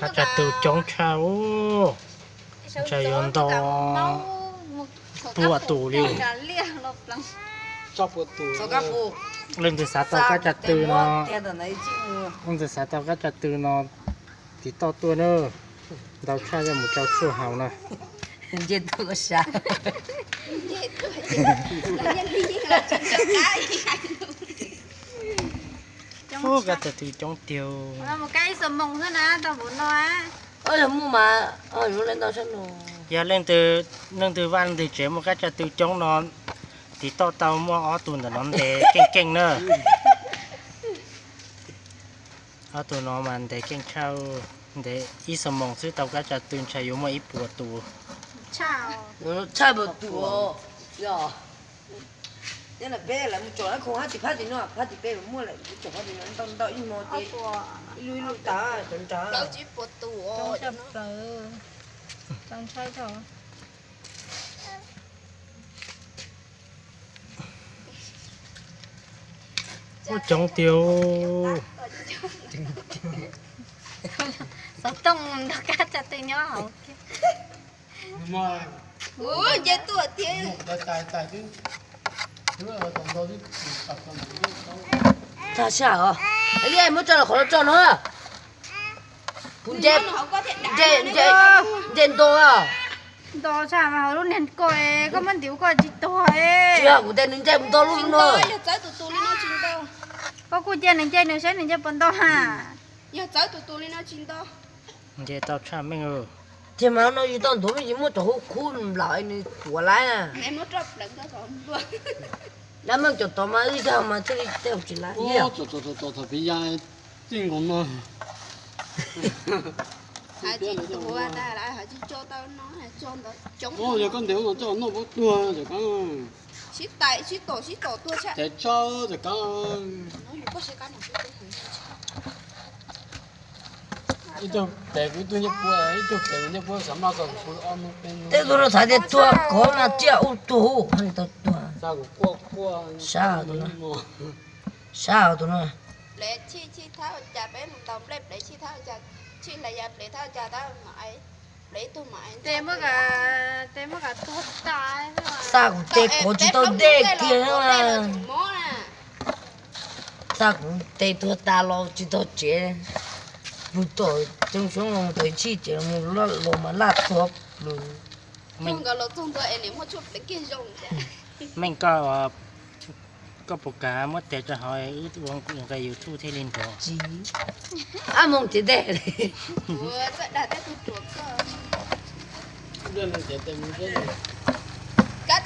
Qab tsa tw coob tshaj, ntshe yuav ntau pua tus li. Leej twg xav tau qab tsa tw no, leej twg xav tau qab tsa tw no tiv toj tuaj na. Ntau tshaj yog mus rau tshuaj haus na. Nce tuaj sav. Qab tsa tw coob tiag. Mus kab ib xuab moos xwb na tau npaum no. Yog muaj mas, yog leej twg vaj leej twg tsev muaj qab tsa tw coob no tiv toj tau, muaj ob tug ntawm no ntes keej keej na. Ob tug no mas ntes keej tshaj, ntes ib xuab moos xwb tau qab tsa tw ntshai yuav muaj ib puas tus. Tshaj puas tus. Yog, yog peb lawv mus tsom lawv khoom hab tim phab tim no, phab tim peb muaj lawm, tsom phab tim no ntau ntau ib hmo ces ib lub ib lub tas cov nrad. Ua coob tiag. Xov tooj nrog kab tsa tw nyob hauv. Nce tuaj tiag. Tag sij hawm os, Liaj muab tso los qhov no tso no. Nce, nce nto. Nto tshaj mas hauv lub niag ko, koj muab ntim ua koj tsis tuag. Tsis yog kuv tias nws nce mus nto lub no. Koj kuj cia nws nce nws saib nws nce puas nto ha. Yog txawv tus tus li no tsis nto. Nce tau tshaj meej. Tiag mas no yus tau ntuv me ntsis muab cov hub khub nplaum nws tuav laib na. Dab meej cov tod mas wb yog mas thiaj li tej tsis laib. Thaum pib ya txij nkaus no. Yog koj ntes ub no coj noj puab tuag cov kab. Sib tais sib tom sib tom tuag tshaj. Tes tso cov kab. Ib tug pem kuv ib tug ncej puab, ib tug pem kuv ncej puab xav maj kom kuv pw ob hnub peb hnub. Tej tug no xav tias tuag kov mas tsiaj ub tuag ub, tau tuag. Sab tus no. Sab tus no. Xa kuv tes kov tsis tau dej kiag. Xa kuv tes tuag tas los tsis tau tsev. Mus tom Txooj Xyoob los mus tom Ntxhib tsev los mas laj tuag plws. Meej, koj puas kam muab tes rau hauv wb ua nqe YouTube thiaj li nrov? Tsis, ab moos tsev tes.